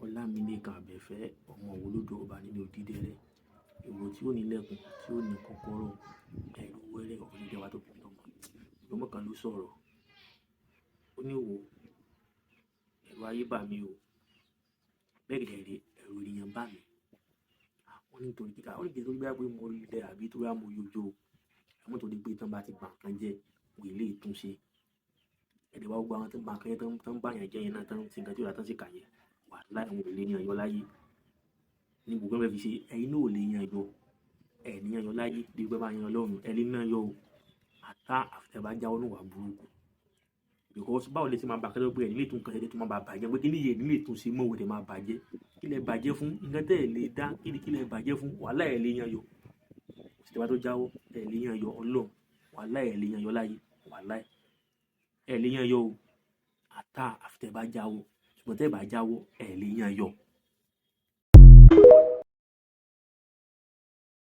Ọlámilékan Àbẹ̀fẹ́ ọmọ Òwòlódò ọba nílé Odídẹrẹ́, èrò tí ó nílẹ̀kùn tí ó ní kọ́kọ́rọ́ ẹrú wẹ́rẹ́ ọ̀rọ̀ wa tó bí mi lọ́mọ. Ọmọ kan ló sọ̀rọ̀. Ó ní wò, ẹ̀rù ayé bà mí o. Bẹ́ẹ̀ kẹ̀dẹ̀ rèé, ẹ̀rù ènìyàn bà mí. Wọ́n ní nítorí kíkà, ó ní kí n tó gbé pé mo lẹ àbí tó bá mo yọjọ́ o. Àmọ́ torí pé tán bá ti bà nǹkan jẹ́, wọn ò lè tún ṣe. Ẹ̀dẹ̀ wá gbogbo àwọn tó ń bà nǹkan jẹ́, tán ń bà yàn jẹ́ yẹn náà, tán ń ṣe nǹkan tí ó dáa, tán sì kà yẹn. Wàláì wọn ò lè yan yọ láyé. Ní gbogbo ẹ̀ fẹ́ fi ṣe, ẹ̀yin náà ò lè yan yọ. Ẹ̀ ní yan yọ láyé, bí pé bá yan lọ́run, ẹ lè ná yọ o. Àtá àfi tẹ́ bá jáwọ́ nínú ìwà burúkú. Because báwo lẹ ṣe máa bà nǹkan jẹ́ pé ẹ̀ ní lè tún nǹkan ṣe tó máa bà bàjẹ́ pé kí ni yẹn ní lè tún ṣe mọ́ òun dẹ̀ máa bàjẹ́. Kí lẹ bàjẹ́ fún? Nǹkan tẹ́ ẹ̀ lè dá, kí lẹ bàjẹ́ fún? Wàláì ẹ̀ lè yan yọ. Tí tẹ́ bá tó jáwọ́, ẹ̀ lè yan yọ Ọlọ́run. Wàláì ẹ̀ lè yan yọ láyé. Wàláì. Ẹ̀ lè yan yọ o. Àtá àfi tẹ́ bá jáwọ́. Ṣùgbọ́n tẹ́ bá jáwọ́, ẹ̀ lè yan yọ.